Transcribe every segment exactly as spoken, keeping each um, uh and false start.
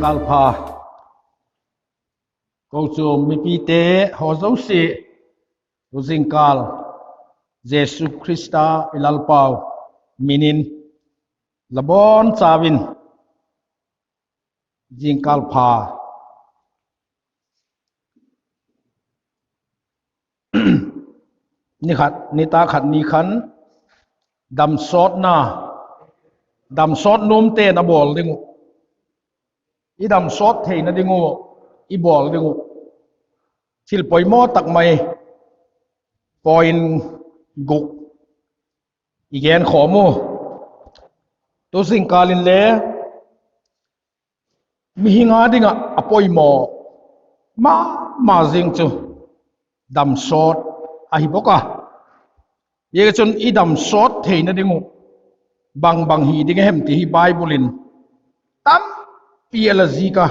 Zingkâl pha. Kochuam mipite haw zosia, tu zingkâl Jesu Khrista i Lalpau min in la bawn chau in zingkâl pha. Ni khat, nitâk khat ni khan damsawtna, damsawt nuamte'n a bawl ding uh, i damsawt theina ding uh, i bawl ding uh thil poimaw tak mai point guk i genkhawm u. Tu zingkâl in le mihing â ding ah a poimaw ma ma zing chu damsawt ahi bawk a. Ziaziakchun i damsawt theina ding uh bang bang hi ding a hem ti hi Bible in tampi a la zik a.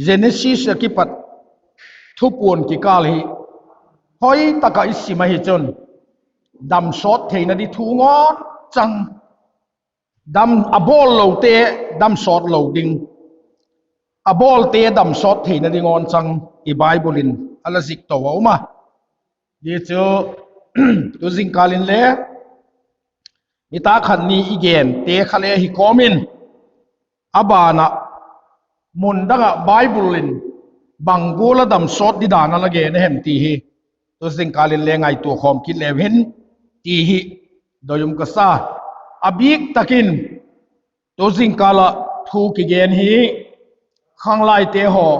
Genesis a kipat Thupuan kikâl hi hoi tak ah i sim ahi chun damsawt theina ding thu ngawn chang, a bawllote damsawt lo ding, a bawlte damsawt theina ding ngawn chang i Bible in a la zik to a um a. Zia chu tu zingkâl in le nitâk khat ni i gente kha le hi kawm in, a ban ah mun dang ah Bible in bang gual a damsawt ding dan a la gen a hem ti hi tu zingkâl in le ngaitua khawm kit leu hin ti hi doi um ka sa. A bik tak in tu zingkâl ah thu kigen hi khanglaite haw,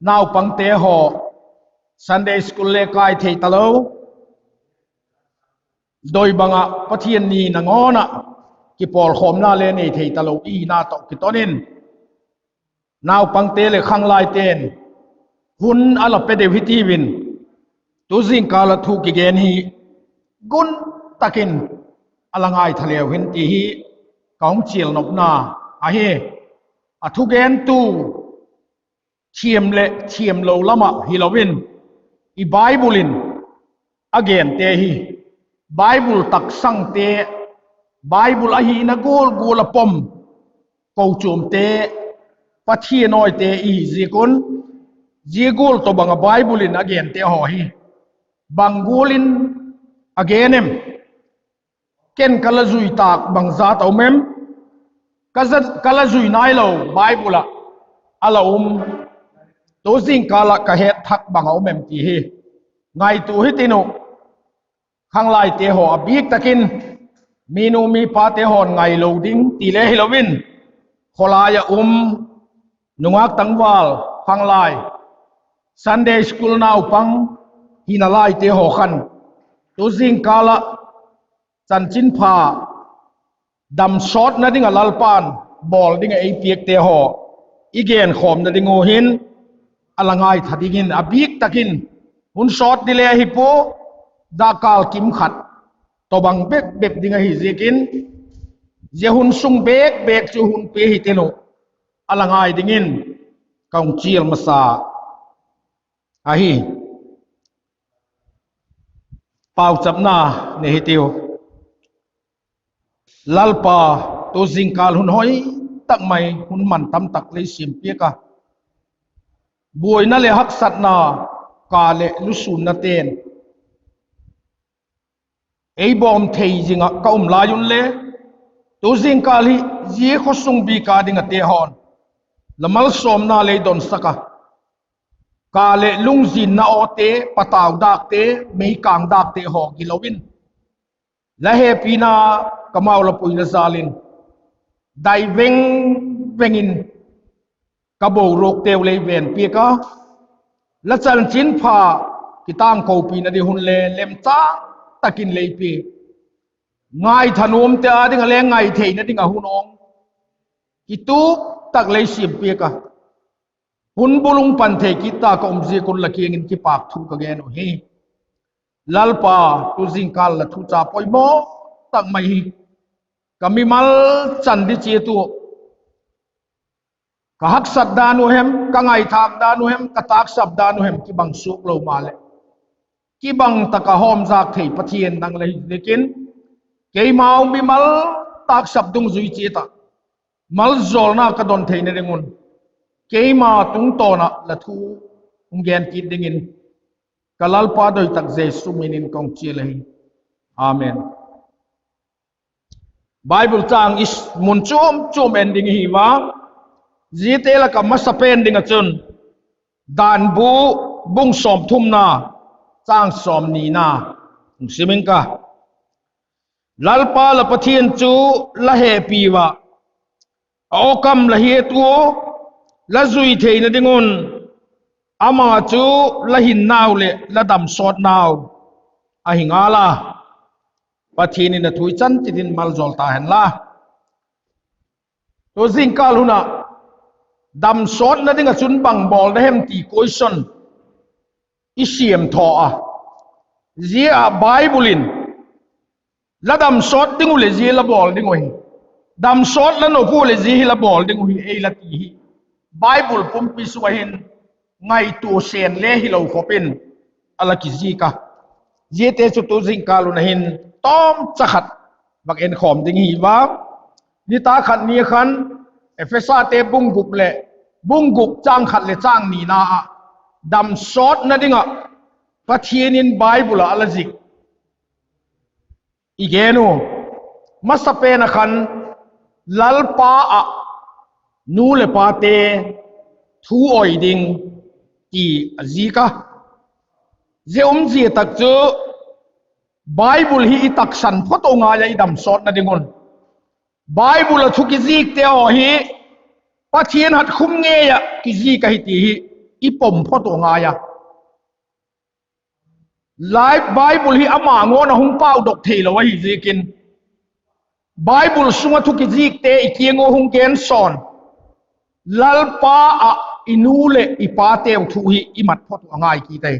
naupangte haw, Sunday school le kai thei talo, doi bang ah Pathian ni nangawn ah kipawlkhawmna le nei thei talo i hina tawh kiton in, naupangte leh khanglaite'n hun a la pe deu hi tiu in, tu zingkâl ah thu kigen hi gun tak in a la ngaitha leu hin ti hi ka hung chial nopna ahi. A thugentu thiam leh thiamlo lam ah hilo in, i Bible in a gente hi Bible taksangte, Bible ahina gual gual a pom kochuamte, Pathian awite i hi ziak un, zia gual tawhbang ah Bible in a gente haw hi bang gual in a gen em? Ken ka la zui tâk bang zat a um em? Ka la zui nailo Bible ah a la um, tu zingkâl ah ka het thak bang a um em ti hi ngaitua hitin uh. Khanglaite haw a bik tak in minu mipate haw'n ngailo ding ti le hilo in, khawlai ah um nungâk tangval, khanglai, Sunday school naupang hina laite haw khan tu zingkâl ah chanchinpha damsawtna ding ah Lalpa'n bawl ding ah ei piakte haw i genkhawmna ding uh hin a la ngaitha dingin a bik tak in hun sawt ding le ahi pua, dakkal kim khat tawhbang bep bep ding ahi ziakin, zia hun sung bêk bêk chu hun pia hitin uh, a la ngai dingin ka hung chial masa ahi. Pauchapna nei hitiu. Lalpa, tu zingkâl hun hoi tak mai, hun man tam tak lei siam piak a, buaina leh haksatna, ka leh lusûnnate'n ei bawm thei zing ah ka um lai unle, tu zingkâl hi zia khawsung bik â ding ahite haw'n la malsawmna lei donsak a, ka leh lungzinna awte, patau dâkte, meikâng dâkte haw gilo in, la hepina kamau la puina jâl in dai veng veng in ka boruakteu lei ven piak a, la chanchinpha kitângkopina ding hun le lemchâng tak in lei pia, ngaitha nuamte â ding ah le ngai theina ding ah hun awng kituk tak lei siam piak a, hun bul hung pan thei kit ta ka um ziak un la kiang in kipâk thu ka gen uh hi. Lalpa, tu zingkâl la thucha poimaw tak mai hi ka mimal chan ding chiat uh, ka haksat dan uh hem, ka ngaithâk dan uh hem, ka tâksap dan uh hem kibang suak lo maleh, kibang tak ah hawmzak thei Pathian nang la hi ziakin, keimau mimal tâksap dungzui chiat ah maljawlna ka don theina ding un, keima tungtawn ah la thu hung gen kit dingin ka Lalpa doi tak Jesu min in ka hung chial ahi. Amen. Bible châng i s-, mun chuam chuam en ding i hi ua, ziate lak ah masa pen ding ah chun, Danbu bung sawmthumna, châng sawmnina hung sim ing ka. Lalpa la Pathian chu la hepi ua, a aw kam la hiat ua, la zui theina ding un, ama chu la hinnau leh la damsawtnau ahi ngal a. Pathian in a thu i chan chiat in maljawl ta hen la. Tu zingkal hun ah damsawtna ding ah chun bang bawl na hem ti question i siam thaw a, zia ah Bible in la damsawt ding uh leh zia la bawl ding uh hi, damsawt la nop ua leh zia hi la bawl ding uh hi ei la ti hi Bible pumpi sung ah hin ngaitua sen le hilo khop in a la kizik a. Ziate chu tu zingkal hun ah hin tawmcha khat vak enkhawm ding hi ua, nitâk khat ni khan Ephesate bung gup leh, bung gup châng khat leh châng nina ah damsawtna ding ah Pathian in Bible ah a la zik i gen u. Masapen ah khan Lalpa ah nu leh pate thu awi ding ti a zik a. Zia umzia tak chu Bible hi i taksan phot uh ngai a, i damsawtna ding un. Bible ah thu kizikte haw hi Pathian hatkhum ngei ah kizik ahi ti hi i pom phot uh ngai a. Bible hi ama ngawn ah hung paudok theilo ahi ziakin, Bible sung ah thu kizikte i kiang ua hung gen sawn, Lalpa ah i nu leh i pateu thu hi i mat phot uh a ngai kit ahi.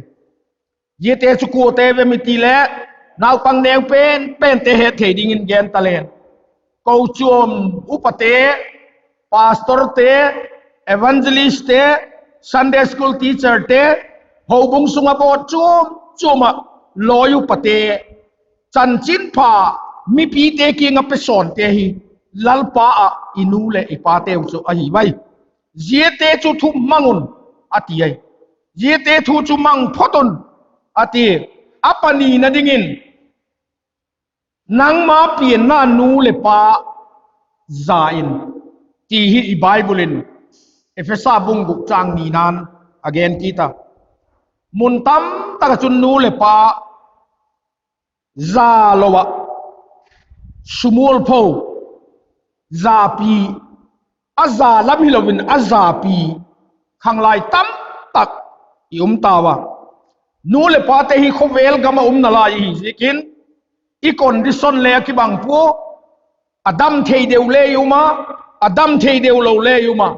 Ziate chu kuate ve mi ti leh, naupang neng pen pente het thei dingin gen ta leng, kochuam upate, pastorte, evangelistte, Sunday school teacherte, houbung sung ah bawt chuam chuam ah lawi upate, chanchinpha mipite kiang ah pesawnte hi Lalpa ah i nu leh i pateu chu ahi ua. Ziate chu thu mang un, a ti ai. Ziate thu chu mang phot un, a ti. A panina dingin, nangma pianna nu leh pa za in, ti hi i Bible in Ephesa bung guk châng nina'n a gen kit a. Mun tam tak ah chun nu leh pa za lo ah, sumualpho, zapi, a za lam hilo in a zapi, khanglai tam tak i um tau a. Nu leh pate hi khawvel gam ah umna lai i hi ziakin, i condition le a kibang pua, a dam thei deu le i um a, a dam thei deu lo le i um a,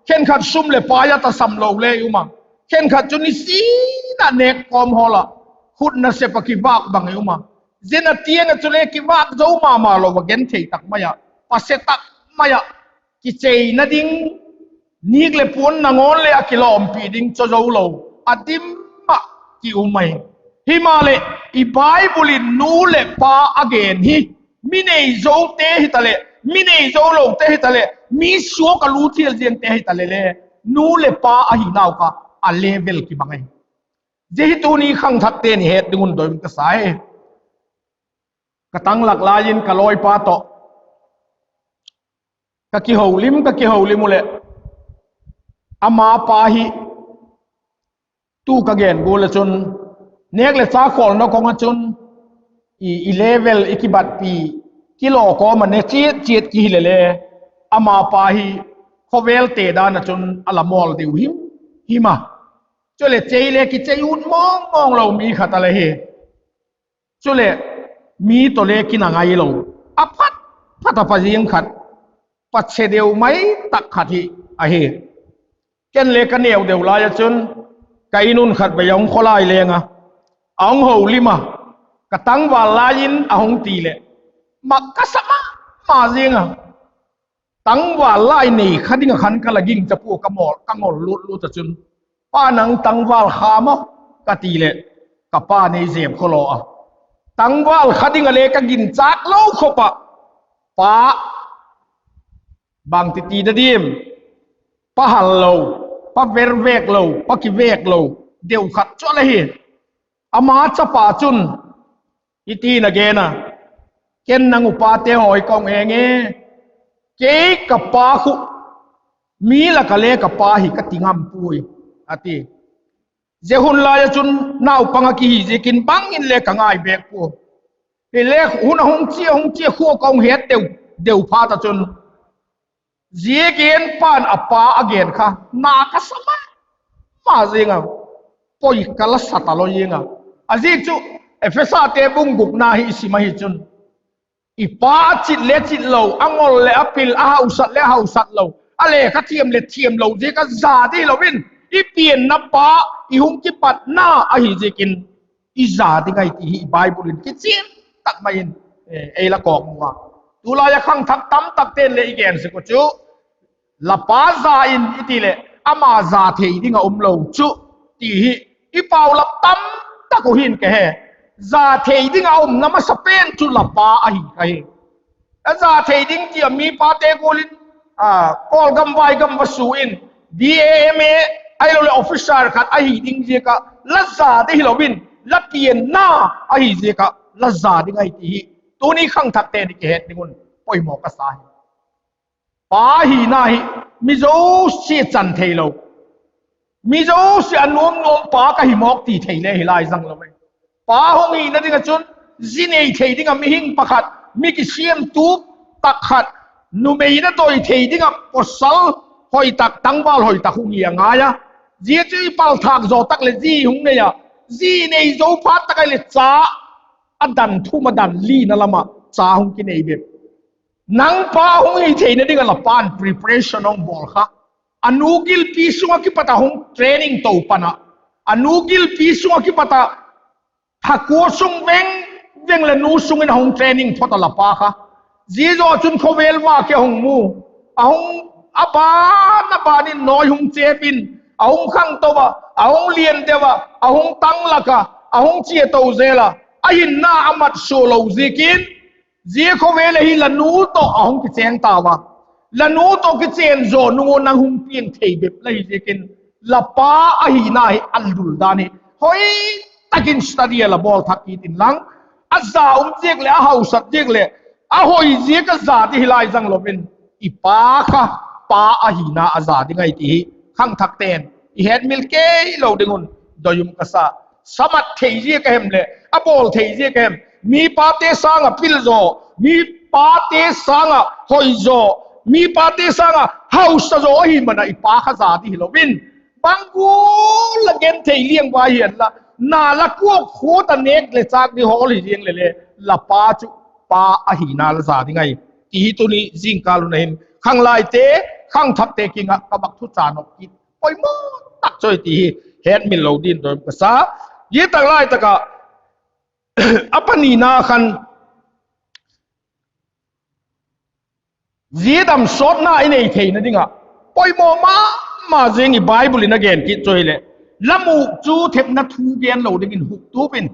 khenkhat sum leh pai a tasam lo le i um a, khenkhat chu nisin a nêk kawm hawl ah khut nasep ah kivâk bang i um a, zia na tiang ah chule kivâk zo ma ma lo a, genthei tak mai ah, pase tak mai ah, kicheina ding, nîk leh puan na ngawn leh a kilawmpi ding chu zo lo, a dim ah ki um ahi. Himaleh, i Bible in nu leh pa a gen hi, mi nei zote hitaleh, mi nei zo lote hitaleh, mi suak a lu thial ziangte hitaleh le, nu leh pa ahinau kha a level kibang ahi. Zia hi tuni khangthakte ni het ding un doi um ka sa hi. Ka tang lak lai in ka lawipa tawh ka kiholim, ka kiholim u leh, ama pa hi tu ka gen gual ah chun, nêk leh châk khawlna kawng ah chun, i, i level, i kibatpi, kilaw kawm a ne chiat chiat ki hileh le, ama pa hi khawvelte dan ah chun a la mawl deu him him a. Chuleh chei le kichei ut mawng mawng lo mi khat a la hi. Chuleh mi tawh le kina ngai lo, a phat phat a pa ziang khat, pase deu mai tak khat hi ahi. Ken le ka neu deu lai ah chun, ka in un khatvei a hung khawlai leng a, a hung holim a, ka tangval lai in a hung ti leh, mak ka sa ma ma ziang a. Tangval lai nei kha ding ah khan ka la gingcha pua, ka mawl, ka ngol lut lut ah chun, Pa, nang tangval kha maw? ka ti leh, ka pa nei zep khawlaw a. Tangval kha ding ah le ka ginchâk lo khop ah, Pa, Bangti ti da diam? Pa hal lo, pa ver vêk lo, pa kivêk lo deu khat chu a la hi. Ama chapa chun hiti'n a gen a, Ken nang u pate haw hi ka hung eng e, kei ka pa khu mi lak ah le ka pa hi ka ti ngam puai, a ti. Zia hun lai ah chun naupang ah kihi ziakin bang in le ka ngai bêk pua. Hile hun a hung chia, hung chia, khua ka hung het deu deu phat ah chun zia gen pa'n a pa a gen kha na ka sa ma ma zing a, poi ka la sa talo zing a. A ziak chu Ephesate bung gukna hi i sim ahi chun, i pa a chit le chit lo, a ngol leh a pil, a hausat leh a hausat lo, a lekha thiam leh thiam lo ziak a za ding hilo in, i pianna pa, i hung kipatna ahi ziakin i za ding ahi ti hi i Bible in kichian tak mai in ei la kawkmu a. Tulai ah khangthak tamtakte'n le i gen sek uh chu, la pa za in i ti leh ama za thei ding ah um lo chu, ti hi i paulap tamtak uh hin ka he. Za thei ding ah umna masapen chu la pa ahi ka hi. A za thei ding ti a mi pate gual in, Kawlgam vaigam va su in, B A M A, ahiloleh officer khat ahi ding ziak ah la za ding hilo in, la pianna ahi ziak ah la za ding ahi ti hi tuni khangthakte'n i kihet ding un poimaw ka sa hi. Pa hina hi mi zosia chan theilo, mi zosia a nuam nuam pa ka hi mawk ti thei le hi lai zang lo e. Pa hung hina ding ah chun zi nei thei ding ah mihing pakhat, mi kisiamtu tak khat, numeina doi thei ding ah pawsal hoi tak, tangval hoi tak hung hi a ngai a. Zia chu i palthâk zaw tak leh zi hung nei a, zi nei zo phat tak ahileh cha a dan thum a dan lina lam ah cha hung kinei bep. Nang pa hung hi theina ding ah la pa'n preparation hung bawl kha. A nu gilpi sung ah kipat a hung training to pan ah, a nu gilpi sung ah kipat a thakua sung veng veng leh nu sung in a hung training phot a la pa kha. Zia zaw chun khawvel vâk hi a hung mu, a hung, a ban a ban in nawi hung chêp in, a hung khangto a, a hung lian deu a, a hung tanglak a, a hung chia to zel a, a hinna a mat sua lo ziakin, zia khawvel ah hin la nu tawh a hung kichêng tau a, la nu tawh kichên zaw nung ua nang hung piang thei bep la hi ziakin, la pa ahina hi a lul dan hi hoi tak in study a la bawl thak kit inlang, a za um ziak leh a hausat ziak leh a hoi ziak a za ding hi lai zang lo in, i pa kha pa ahina a za ding ahi ti hi khangthakte'n i hetmil kei lo ding un doi um ka sa. Sa mat thei ziak a hem leh a bawl thei ziak a hem, mi pate sâng ah pil zaw, mi pate sâng ah hoi zaw, mi pate sâng ah hausa zaw ahi man ah i pa kha za ding hilo in, bang gual la gen thei liang vai hian la, na la kuak khut a nêk leh châk ding hawl hi ziang leh le, la pa chu pa ahina la za ding ahi ti hi tuni zingkâl hun a hin khanglaite, khangthakte kiang ah ka vak thucha nop kit poimaw tak chu ahi ti hi hetmil lo dingin doi um ka sa. Zia tak lai tak ah a panina khan, zia damsawtna i nei theina ding ah poimaw ma ma zing i Bible in a gen kit chu hileh, la mûk chu thepna thu gen lo dingin huktup in.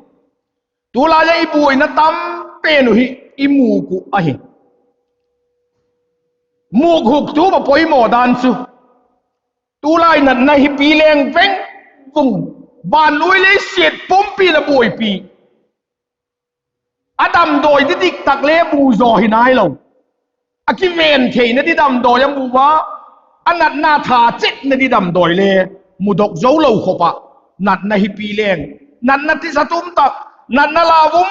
Tulai ah i buaina tam pen uh hi i mûk uh ahi. Mûk huktup a poimaw dan chu, tulai natna hi pi leng veng vung, van nuai lei siat pumpi in a buaipi. A damdawi di dik tak le mu zaw hi nailo. A kiven theina di damdawi a mu a, a natna tha chetna di damdawi le mudok zo lo khop ah, natna hi pi leng, natna tisa tum tak, natna lau um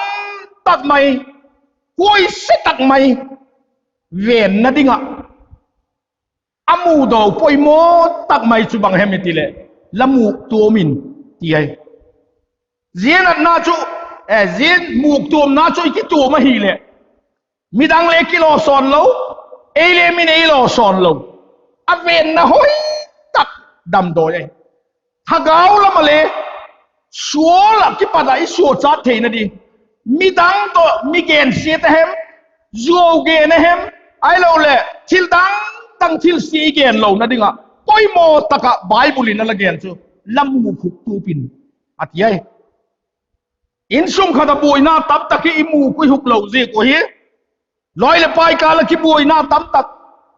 tak mai, huaise tak mai, venna ding ah a mudaw poimaw tak mai chu bang hem i ti leh, la mûk tuam in ti ahi. Zia natna chu, zia mûk tuamna chu i kituam ahileh, midang le kilawsawn lo, ei le min ei lawsawn lo, a venna hoi tak damdawi ahi. Thagau lam ah le sual ah kipat ah i suakcha theina di, midang tawh mi gensiat a hem, zuau gen a hem, ahiloleh thil dang dang thilsia i gen lona ding ah poimaw tak ah Bible in a la gen chu, la mûk huktup in a ti ahi. Insung khat ah buaina tamtak hi i mûk uh i huk lo ziak uh hi. Lawi leh pai kâl ah kibuaina tamtak,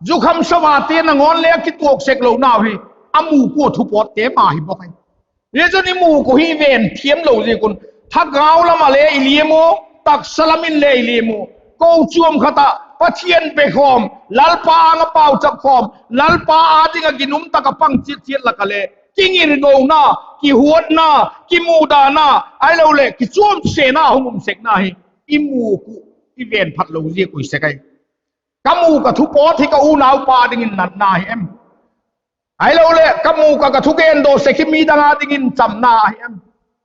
Zukham savate nangawn le a kituak sek lonau hi, a mûk ua thupawtte ma hi bawk ahi. Hichun i mûk uh hi i ven thiam lo ziak un, thagau lam ah le i liam u, taksa lam in le i liam u, kochuam khat ah Pathian bekhawm, Lalpa âng ah pauchap khawm, Lalpa â ding ah ginum tak ah pang chiat chiat lak ah le kingirngona, kihuatna, kimudana, ahiloleh kichuamsena hung um sekna hi i mûk uh i ven phat lo ziak uh hi sek ahi. Ka mûk ah thupawt hi ka unaupa dingin natna hi em? Ahiloleh ka mûk ah ka thugendawk sek hi mi dang â dingin chamna hi em,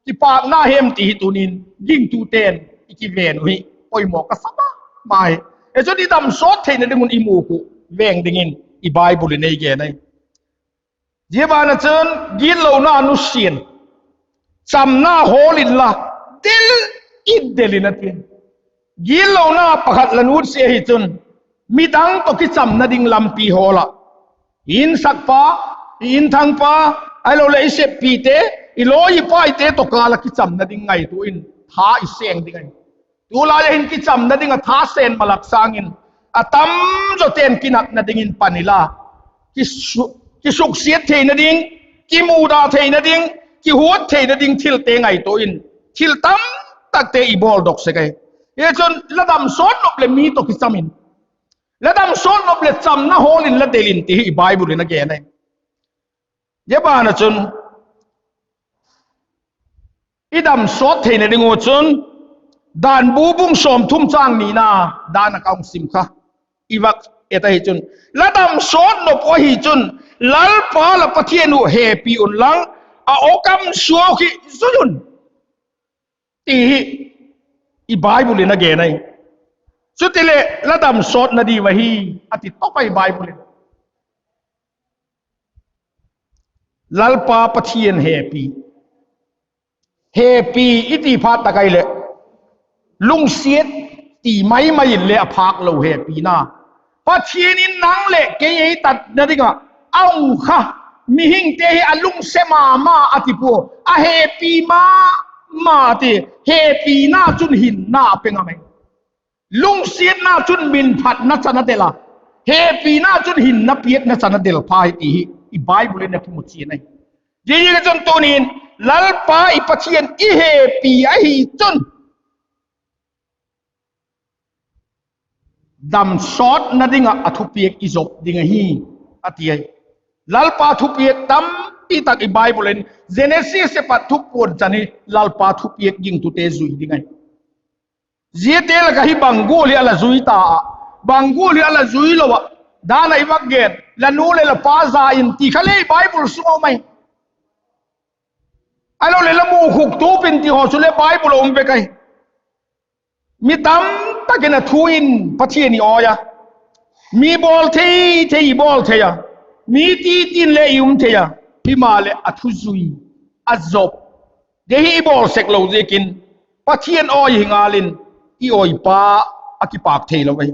kipâkna hi em ti hi tuni'n gingtute'n i kiven uh hi poimaw ka sa ma ma hi. Hichun i damsawt theina ding un i mûk uh veng dingin i Bible in ei gen ahi. Zia ban ah chun gitlona nusia in, chamna hawl inla, del in, del in a ti. Gitlona pakhat la nusia hi chun, midang tawh kichamna ding lampi hawl ah, i insakpa, i inthangpa, ahiloleh i seppite, i lawi i paite tawh kâl ah kichamna ding ngaitua in tha i seng ding ahi. Tulai ah hin kichamna ding ah tha sen malak sâng in, a tamzawte'n kinatna dingin pan inla, kisu-, kisuksiat theina ding, kimuda theina ding, kihuat theina ding thilte ngaitua in, thil tamtakte i bawldok sek ahi. Hichun la damsawt nop leh mi tawh kicham in, la damsawt nop leh chamna hawl inla del in ti hi i Bible in a gen ahi. Zia ban ah chun i damsawt theina ding uh chun, Danbu bung sawmthum châng nina dan ah ka hung sim kha, i vak et ahi chun, la damsawt nop uh ahi chun, Lalpa la Pathian uh hepi unlang, a awkam suak hi zui un, ti hi i Bible in a gen ahi. Chutileh la damsawtna diu ahi, a ti tawp ahi Bible in. Lalpa Pathian hepi. Hepi i ti phat tak ahileh, lungsiat ti mai mai in le a phâk lo hepina. Pathian in nang leh kei ei tatna ding ah a hung kha mihingte hi a lungsiat ma ma a ti pua, a hepi ma ma ti. Hepina chun hinna a pe ngam ahi. Lungsiatna chun minphatna chan a del a, hepina chun hinna piakna chan a del pha hi ti hi i Bible in a kimu chian ahi. Ziaziakchun tuni'n Lalpa i Pathian i hepi ahi chun, damsawtna ding ah a thupiak i zop ding ahi, a ti ahi. Lalpa thupiak tampi tak i Bible in, Genesis a pat Thupuan chan hi Lalpa thupiak gingtute zui ding ahi. Ziate lak ah hi bang gual hi a la zui ta ah, bang gual hi a la zui lo ah, dan ah i vak gen, la nu leh la pa za in ti kha le Bible sung a um ahi. Ahiloleh la mukhuk tup in ti haw chu le Bible a um vek ahi. Mi tamtak in a thu in Pathian i awi a, mi bawl thei thei i bawl thei a, mi ti tin le i um thei a, himaleh a thu zui, a zop, zia hi i bawl sek lo ziakin, Pathian awi hi ngal in, i awipa a kipâk theilo ahi.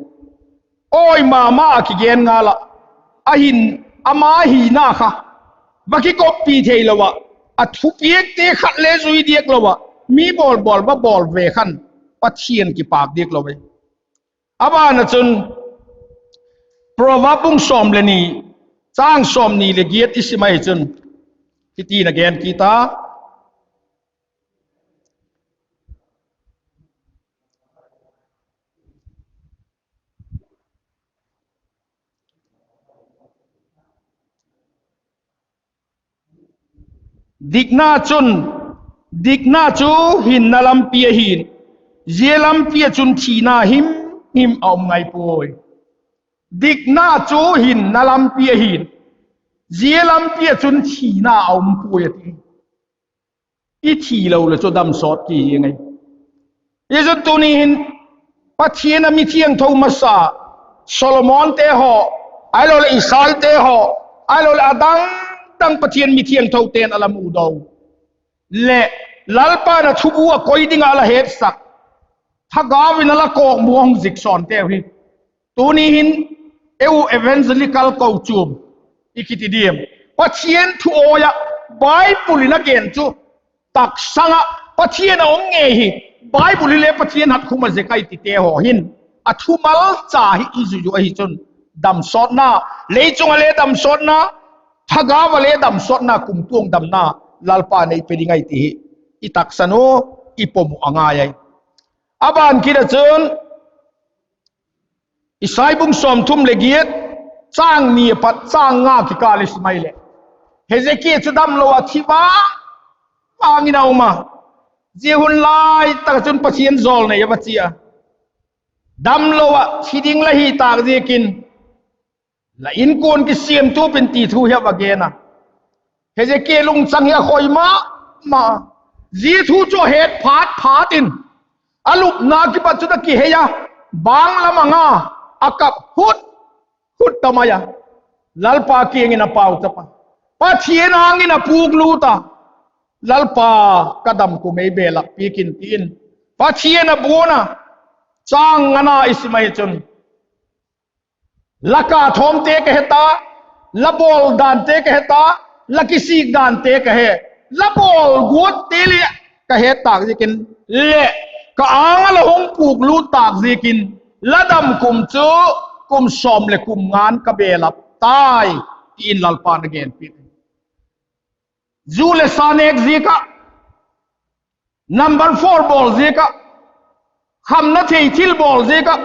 Awi ma ma a kigen ngal ah, ahin, ama hina kha va kikoppi theilo ah, a thupiakte khat le zui diak lo ah, mi bawl bawl va bawl ve khan, Pathian kipâk diak lo ahi. A ban ah chun, Proverb bung sawm leh ni, châng sawmni leh giat i sim ahi chun, hiti'n a gen kit a: Dikna chun, dikna chu hinna lampi ahi'n, zia lampi ah chun thina him him a um ngai puai. Dikna chu hinna lampi ahi'n, zia lampi ah chun thina a um puai a ti. I thi lo leh chu damsawt ki hi ngai. Hichun tuni hin Pathian a mithiangtho masa Solomonte haw, ahiloleh Isaalte haw, ahiloleh a dang dang Pathian mithiangthote'n a la mudaw leh Lalpa'n a thubu a koi ding ah a la hetsak, thagau in a la kawkmu a hung zik sawnteu hi, tuni hin eu evangelical kochuam i kiti diam, Pathian thu awi ah, Bible in a gen chu taksang ah Pathian a um ngei hi, Bible hi le Pathian hatkhum a zek ahi tite haw hin, a thumal cha hi i zui uh ahi chun, damsawtna, lei chung ah le damsawtna, thagau ah le damsawtna, kumtuang damna Lalpa'n ei pe ding ahi ti hi i taksan u, i pom uh a ngai ahi. A ban kit ah chun, Isai bung sawmthum leh giat, châng ni a pat châng nga kikâl i sim ahileh, Hezekia chu damlo ah thi vang vang in a um a. Zia hun lai tak ah chun Pathian jawlnei a va chia, damlo ah thi ding la hi tâk ziakin, la inkuan kisiamtup in ti thu hi a va gen a. Hezekia lungchang hi a khoi ma ma. Zia thu chu a het phat phat in, a lupna kipat chun a kihei a, bâng lam a nga, a kap hut hut ta mai a. Lalpa kiang in a pauchap a, Pathian âng in a puklût a, Lalpa, ka damkum ei belap piak in, ti in Pathian a buan a. Châng ngana i sim ahi chun, la ka thawmte ka he ta, la bawl dante ka he ta, la kisik dante ka he, la bawl guatte le ka he tâk ziakin, leh ka âng ah la hung puklût tâk ziakin, la damkum chu kum sawm leh kum nga'n ka belap tai, ti in Lalpa'n a genpiak. Zu leh sa nêk ziak ah, number four bawl ziak ah, khamna thei thil bawl ziak ah,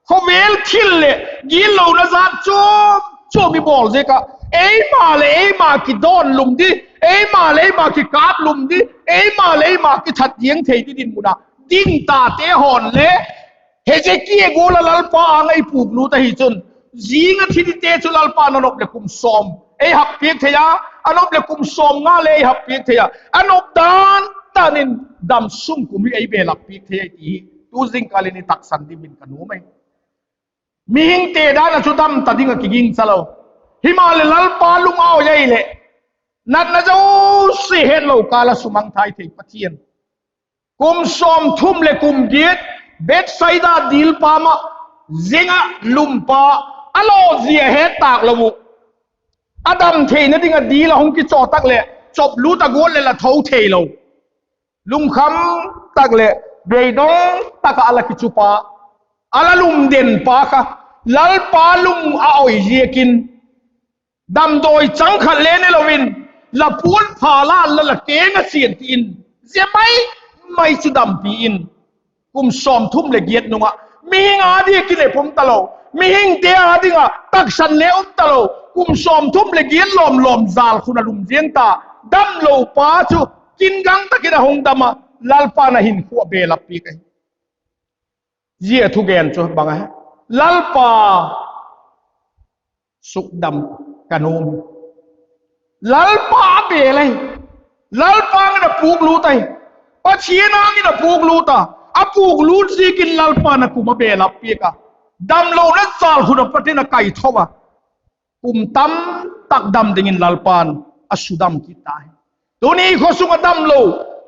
khawvel thil leh gitlona jat chuam chuam i bawl ziak ah, eima leh eima kidawn lum di, eima leh eima kikâp lum di, eima leh eima kithat ziang thei di dinmun ah ding tate haw'n le, Hezekia gual ah Lalpa âng ah i puklût ahi chun, zing ah thi dite chu Lalpa'n a nop leh kum sawm ei hap piak thei a, a nop leh kum sawm nga le ei hap piak thei a, a nop dan dan in damsung kum hi ei belap piak thei ahi ti hi tu zingkâl in i taksan dingin ka nuam ahi. Mihingte dan ah chu dam ta ding ah kigingcha lo. Himaleh Lalpa lung a oi ahileh, natna zosia hetlo kâl ah sumangthai thei Pathian, kum sawmthum leh kum giat, Bethsaida dîl pâm ah, zing ah lumpa, a lawzia het tâk lo uh, a dam theina ding ah dîl a hung kichaw tak leh chawp lût a guat leh la tho theilo, lungkham tak leh beidong tak ah a la kichupa, a la lumden pa kha, Lalpa lung a oi ziakin, damdawi chang khat le ne lo in, la puan pha la la la keng a chian ti in, zia mai mai chu dampi in, kum sawmthum leh giat nung ah mihing â ding ah kinep um talo, mihingte â ding ah taksan le um talo, kum sawmthum leh giat lawm lawm jâl khun a lum ziang ta, damlo pa chu kin gang tak in a hung dam a, Lalpa'n a hinkhua a belap piak ahi. Zia thugen chu bang ahi? Lalpa sukdam ka nuam. Lalpa a bel ahi. Lalpa âng in a puklût ahi. Pathian âng in a puklût a, a puklût ziakin Lalpa'n a kum a belap piak a, damlona jâl khun a pat in a kaitho a, kum tam tak dam dingin Lalpa'n a sudam kit ta hi. Tuni khaw sung ah damlo,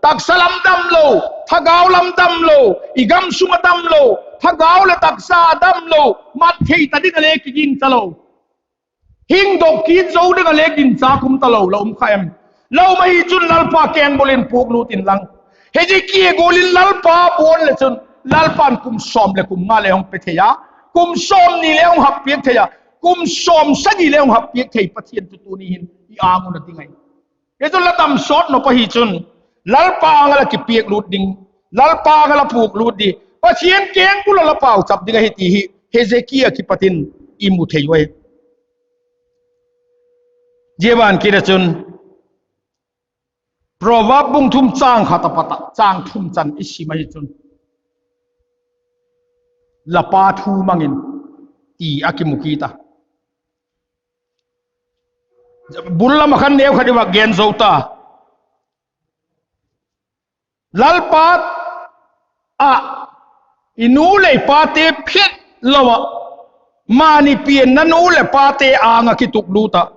taksa lam damlo, thagau lam damlo, i gam sung ah damlo, thagau leh taksa damlo, mat thei ta ding ah le kigingcha lo, hingdok kit zo ding ah le ginchâk um talo la um kha em? La um ahi chun Lalpa kengbul in puklût inlang, Hezekia gual in Lalpa buan leh chun, Lalpa'n kum sawm leh kum nga le hung pe thei a, kum sawmni le hung hap piak thei a, kum sawmsagi le hung hap piak thei Pathian chu tuni hin i âng un a ding ahi. Hi chu la damsawt nop ahi chun, Lalpa âng ah la kipiaklût ding, Lalpa âng ah la puklût ding, Pathian kengbul ah la pauchap ding ahi ti hi Hezekia kipat in i mu thei uai. Zia ban kit ah chun, Proverb bung thum châng khat a pat ah châng thum chan i sim ahi chun, La pa thu mang in, ti a kimu kit a. Bul lam ah khan neu khat i vak gen zo ta. Lalpa ah i nu leh i pate phet lo ah, mani pianna nu leh pate âng ah kituklût ah,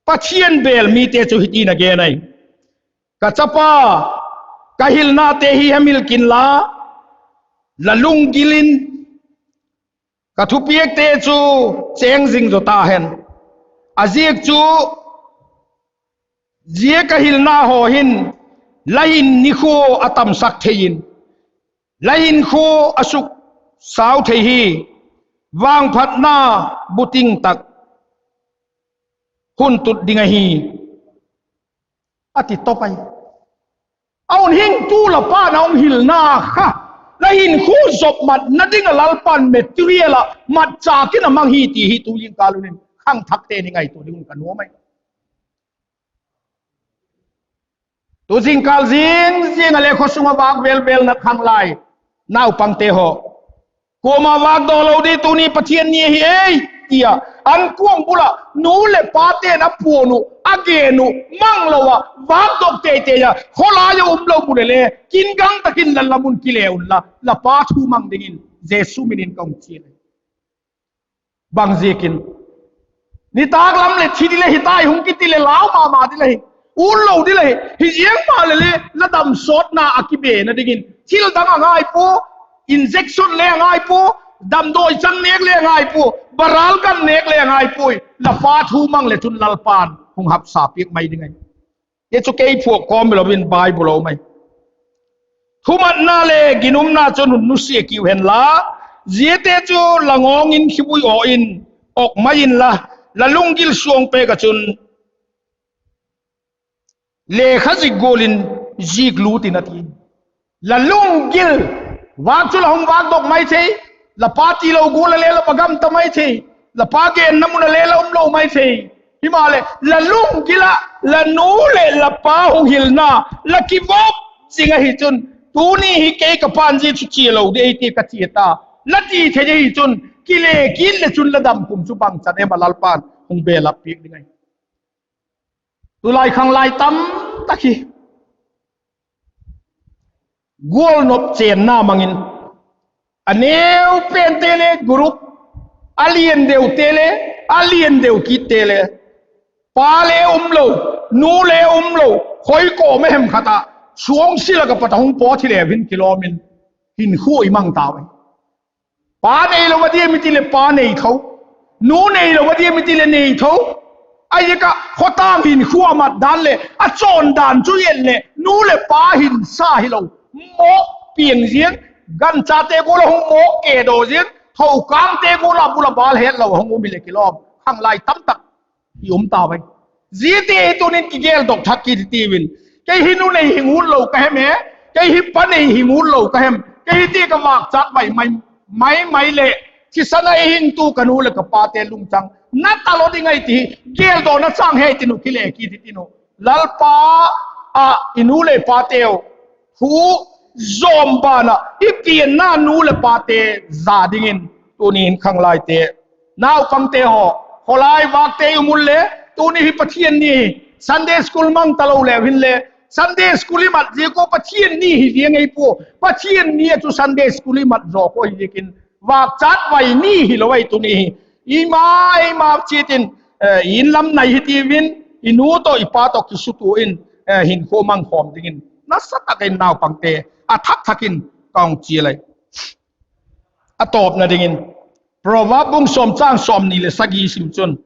Pathian bêl mite chu hiti'n a gen ahi: Ka chapa, ka hilnate hi hemil kinla, la lunggil in ka thupiakte chu chêng zing zaw ta hen. A ziak chu zia ka hilna haw hin la hin nikhua a tamsak thei in, la hinkhua a suksau thei hi. vangphatna buting tak hun tut ding ahi, a ti top ai. A hun hing tu la pa'n a hung hilna kha, la hinkhua zop matna ding ah Lalpa'n material ah matchâk in a mang hi ti hi tu jingkal hun in khangthakte ni ngaitua ding un ka nuam ai. Tu jingkal zing zing ah le khaw sung ah vâk vêl vêl na khanglai naupangte haw, kuama vâkdaw lo di, tuni Pathian ni ahi ei, ti a, ankuang bul ah nu leh pate'n a puan uh, a gen uh mang lo ah vâkdok tei tei a, khawlai ah um lo mu le le kingang tak in la lam un kile unla, la pa thu mang dingin Jesu min in ka hung chial ai. Bangziakin, nitâk lam leh thi di le hi tai hung kiti leh lau ma ma di le hi, ut lo di le hi, hi ziang ma le le la damsawtna a kibena dingin thil dang a ngai pua, injection le a ngai pua, damdawi chang nêk le a ngai pua, barâl gan nêk le a ngai puai, la pa thu mang leh chun Lalpa'n hung hapsa piak mai ding ahi. Hi chu kei phuak kawm hilo in Bible a um ai. Thumatna le ginumna chun hun nusia kiu hen la, ziate chu la ngawng in khibui aw in ok mai inla, la lunggil suang pêk ah chun lekha zik gual in zik lût in, a ti. La lunggil, vâk chu la hung vâkdok mai thei, la pa tilo gual ah le la va gam ta mai thei, la pa genna mun ah le la um lo mai thei. Himaleh la lunggil ah la nu leh la pa hung hilna la kivop zing ahi chun, tuni hi kei ka pa'n zia chu chia lo di ei ti ka chia ta, la ti thei ahi chun, kile kit leh chun la damkum chu bangchan em ah Lalpa'n hung belap piak ding ahi. Tulai khanglai tam tak hi gual nop chênna mang in, a neu pente le group, a lian deute le, a lian deu kitte le, pa le um lo, nu le um lo, khoi kawm a hem khat ah suangsi lak ah pat a hung pawt hileu hin kilawm in, hinkhua i mang tau ahi. Pa neilo a diam i ti leh pa nei tho, nu neilo a diam i ti leh nei tho. Ahiziak ah khawtâng hinkhua a mat dan leh a chawn dan chu en leh nu leh pa hinsa hilo, mawk piang ziang, ganchate gual ah hung mawk kedaw ziang, thokângte gual ah bul ah bâl hetlo a hung um hileh kilawm, khanglai tam tak i um tau ahi. Ziate hi tuni'n kigeldok thak kit i tiu in, kei hi nu nei hing ut lo ka hem e, kei hi pa nei hing ut lo ka hem, kei hi ti ka vâkchat vai mai, mai mai leh, thisan a ei hingtu ka nu leh ka pate lungchang na talo ding ahi ti hi geldawna châng he tin uh, kile kit i tin uh. Lalpa ah i nu leh pateu thu zawm ban ah i pianna nu leh pate za dingin tuni in khanglaite, naupangte haw, khawlai vâkte i um un le, tuni hi Pathian ni hi, Sunday school mang talo leu hinle, Sunday school i mat ziak ua Pathian ni hi ziang ei pua, Pathian ni ah chu Sunday school i mat zaw kua hi ziakin, vâkchat vai ni hilo ahi tuni hi. I ma, i ma chiat in, i in lam nai hi tiu in, i nu tawh i pa tawh kisutua in, hinkhua mang khawm dingin nasa tak in naupangte a thak thak in ka hung chial ai. A tawpna dingin, Proverb bung sawm châng sawmni leh sagi sim chun,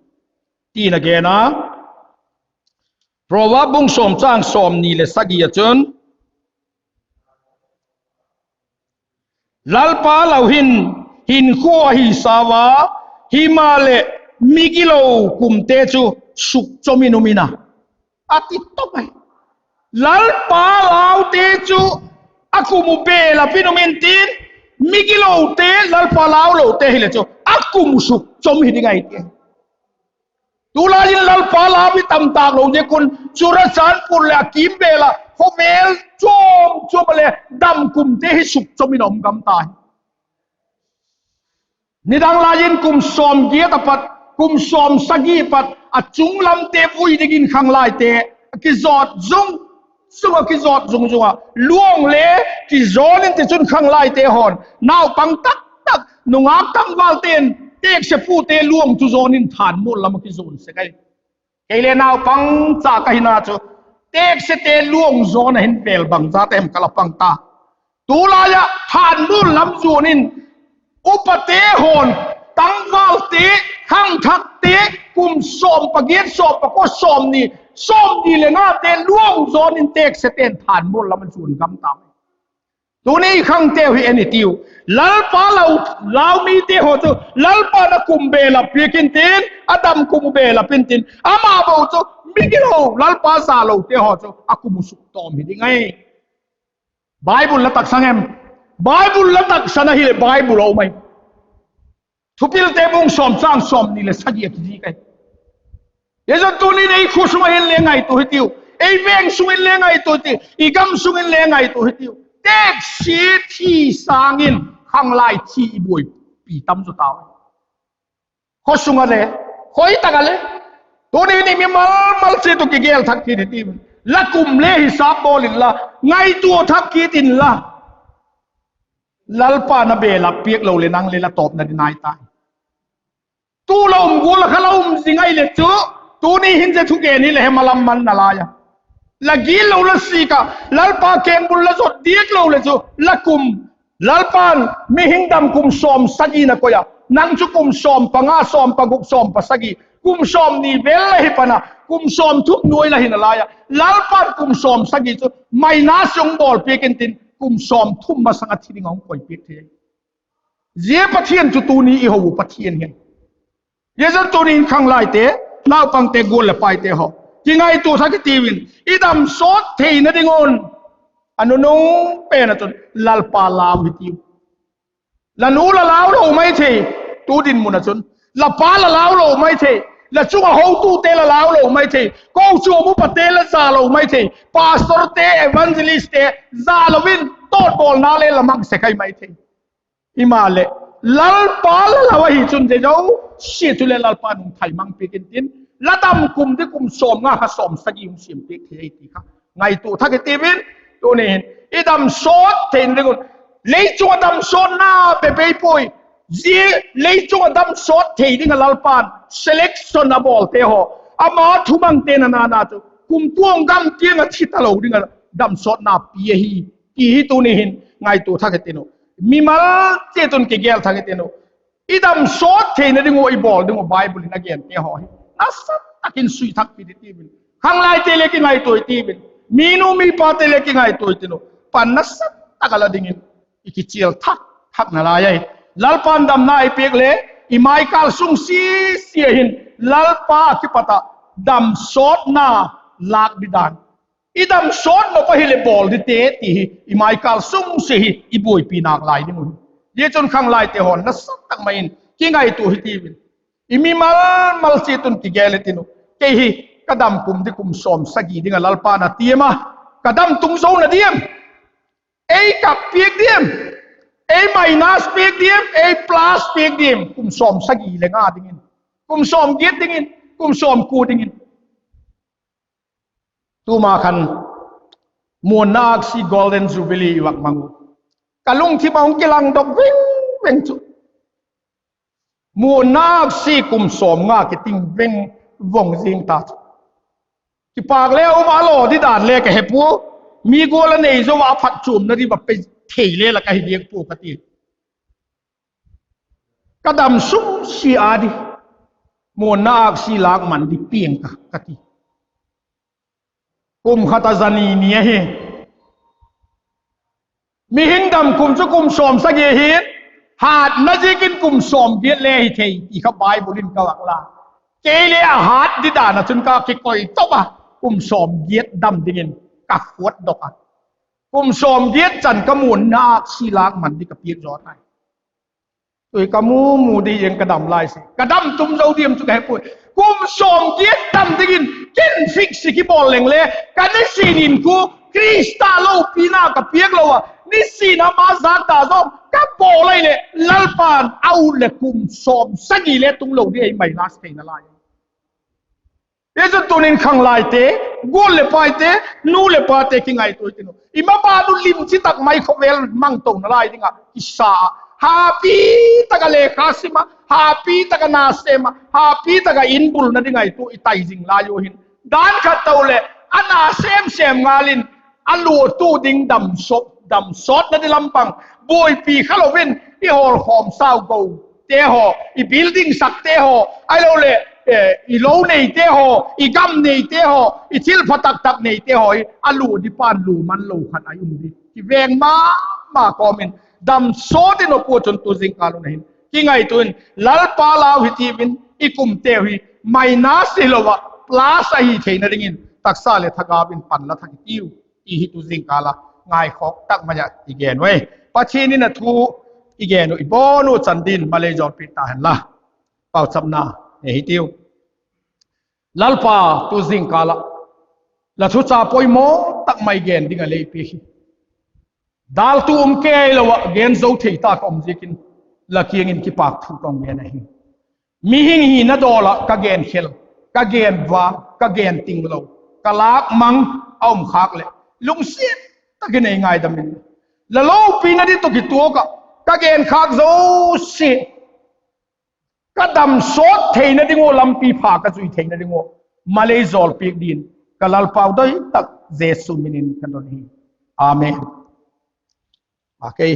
tin a gen a, Proverb bung sawm châng sawmni leh sagi ah chun, Lalpa lau hin hinkhua ahi sau a, himaleh migilo kumte chu sukchom in um in a, a ti top ai. Lalpa laute chu a kum uh belap in um intin, migilote, Lalpa lau lote hileh chu a kum uh sukchom hi ding ahi ti. Tulai in Lalpa lau mi tam tâk lo ziak un Churachandpur leh a kim bêl ah khawvel chuam chuam ah le damkumte hi sukchom in a um gam ta hi. Nidang lai in kum sawm giat a pat, kum sawm sagi pat a chung lamte vui dingin khanglaite a kizawt zung zung ah, kizawt zung zung ah, luang le kizawn in tichun khanglaite haw'n naupang tak tak, nungak tangvalte'n têkse pute luang chu zawn in thânmual lam a kizawn sek ai. Kei le naupang cha ka hina chu têksete luang zawn a hin vêl bangzat em ka la pang ta. Tulai ah thânmual lam zuan in upate haw'n tangvalte, khangthakte, kum sawm pagiat, sawm pakua, sawmni, sawmni le ngate luang zawn in têksete'n thânmual lam a zuan gam ta. Tuni khangteu hi en i tiu. Lalpa lau, lau mite haw chu Lalpa'n a kum belap piak intin, a dam kum uh belap intin, ama bo chu migilo, Lalpa zalote haw chu a kum uh suktawm hi ding ahi. Bible la taksang em? Bible la taksan ahileh Bible a um ahi. Thupilte bung sawm chang sawmni leh sagi a kizik ahi. Zia chun tuni'n ei khua sung ah hin le ngaitua hitiu, ei veng sung in le ngaitua hitiu, i gam sung in le ngaitua hitiu. Teksia thi sâng in khanglai thi i buaipi tam zaw tau. Khaw sung ah le, khoi tak ah le, tuni'n i mimal mal chiat uh kigel thak kit hitiu. La kum le hisap bawl inla, ngaitua thak kit inla, Lalpa'n a belap piak lo leh nang le la tawpna ding nai tai. Tu la um gual ah kha la um zing ahileh chu, tuni hin zia thugen hi la hem a lam man nalai a. La gitlo la sik ah, Lalpa kengbul la zot diak lo leh chu la kum, Lalpa'n mihing dam kum sawm sagi na koi a, nang chu kum sawm panga, sawm paguk, sawm pasagi, kum sawmni vel la hi pan a, kum sawmthum nuai la hi nalai a, Lalpa'n kum sawm sagi chu minus hung bawlpiak intin, kum sawmthum masang ah thi ding a hung koipiak thei. Zia Pathian chu tuni i ho uh Pathian hi. Zia chun tuni'n khanglaite, naupangte, gual leh paite haw, kingaitua thak hitiu in, i dam sawt theina ding un a nunung pen ah chun Lalpa lau hitiu. La nu la lau lo mai thei, tu dinmun ah chun la pa la lau lo mai thei, la chung ah hotute la lau lo mai thei, kochuam upate la za lo mai thei, pastorte, evangelistte za lo in tawtbawlna le la mang sek ahi mai thei. Himaleh, Lalpa la lau ahi chun zia zosia chu le Lalpa'n hung thai mang piak intin, la dam kum ding kum sawmnga kha sawmsagi hung siam piak thei ahi ti kha ngaitua thak hitiu in, tuni hin i dam sawt theina ding un, lei chung ah dam sawtna bep ei puai, zia lei chung ah dam sawt thei ding ah Lalpa'n selection a bawlte haw, ama thumangte na na na chu kumtuang gam tiang ah thi talo ding ah dam sawtna pia ahi, ti hi tuni hin ngaitua thak hitiu. Mimal chiat un kigel thak hitiu. I dam sawt theina ding uh i bawl ding uh Bible in a gente haw hi nasa tak in sui thak kit hitiu in, khanglaite le kingaitua hitiu in, minu mipate le kingaitua hitiu, pan nasa tak ah la dingin i kichial thak thak nalai ahi. Lalpa'n damna ei piak le, i maikâl sung sisia hin Lalpa kipat ah dam sawtna lâk di dan, i dam sawt nop ahileh bawl dite ti hi i maikâl sungsia hi i buaipi nâk lai ding uh. Zia chun khanglaite haw nasa tak mai in kingaitua hitiu in, i mimal mal chiat un kigel hitiu. Kei hi ka dam kum ding kum sawmsagi ding ah Lalpa'n a tiam a, ka dam tung zo na diam? Ei kap piak diam? Ei minus piak diam, ei plus piak diam kum sawmsagi le nga dingin, kum sawmgiat dingin, kum sawmkua dingin? Tuma khan Muanna Âksi Golden Jubilee i vak mang uh, ka lungthim ah hung kilangdok veng veng chu, Muanna Âksi kum sawmnga kiting veng vong zing ta chu, kipâk le um a, a law di dan le ka he pua, mi gual a nei zo a phatchuamna di va pe thei le la ka hi diak pua ka ti. Ka dam sungsia â di Muanna Âksi lâk man di piang ka, ka ti. Kum khat a za ni ni ahi. Mihing dam kum chu kum sawmsagi hi, hâtna ziakin kum sawmgiat le hi thei ti kha Bible in ka vak la. Kei le a hât di dan ah chun ka kikoi top a, kum sawmgiat dam dingin ka khuatdok a, kum sawmgiat chan ka Muanna Âksi lâk man di ka piak zaw tai. Tui ka mu mu di eng ka dam lai si, ka dam tum zo diam chu ka he puai. Kum sawmgiat dam dingin ken fix i kibawl leng le, ka nisin in khu Khrista lopina ka piak lo a, nisin ama zak da zaw ka bawl lai leh Lalpa'n a ut leh kum sawmsagi le tung lo di ei mai la si theina lai. Zia chun tunin khanglaite, gual leh paite, nu leh pate kingaitua hitiu. I maban uh limchi tak mai khawvel mang tona lai ding ah kisa a, hapi tak ah lekha sim a, hapi tak ah na sêm a, hapi tak ah in bulna ding ah i tu i tai zing lai u hin, dan khat to leh a na sêm sêm ngal in, a luatu ding dam sawt, dam sawtna di lam pang buaipi kha lo in, i hawlkhawm sau gote haw, i building sakte haw, ahiloleh i lo neite haw, i gam neite haw, i thilpha tak tak neite haw hi a lua di pan lua man lo khat a um di, kiveng ma ma kawm in dam sawt in a pua chun tu zingkâl un ahin kingaitua in, Lalpa lau hi tiu in i kumteu hi minus hilo ah plus ahi theina dingin taksa leh thagau in pan la thak i tiu, ti hi tu zingkâl a ngaikhawk tak mai ah i gen uai. Pathian in a thu i gen uh i bawn uh chan din malei jawlpiak ta hen la. Pauchapna nei hi tiu. Lalpa, tu zingkâl ah la thucha poimaw tak mai gen ding a lei piak hi. Dâltu um kei lo ah gen zo thei ta ka um ziakin la kiang in kipâk thu ka hung gen ahi. Mihing hina dawl ah ka gen khel, ka gen vang, ka gen ting lo, ka lâk mang a um khâk leh lungsiat tak in ei ngaidam in, la lopina ding tawh kituak ah ka gen khâk zosia ka dam sawt theina ding ua lampi pha ka zui theina ding ua malei jawlpiak din ka Lalpau doi tak Jesu min in ka don hi. Amen. A kei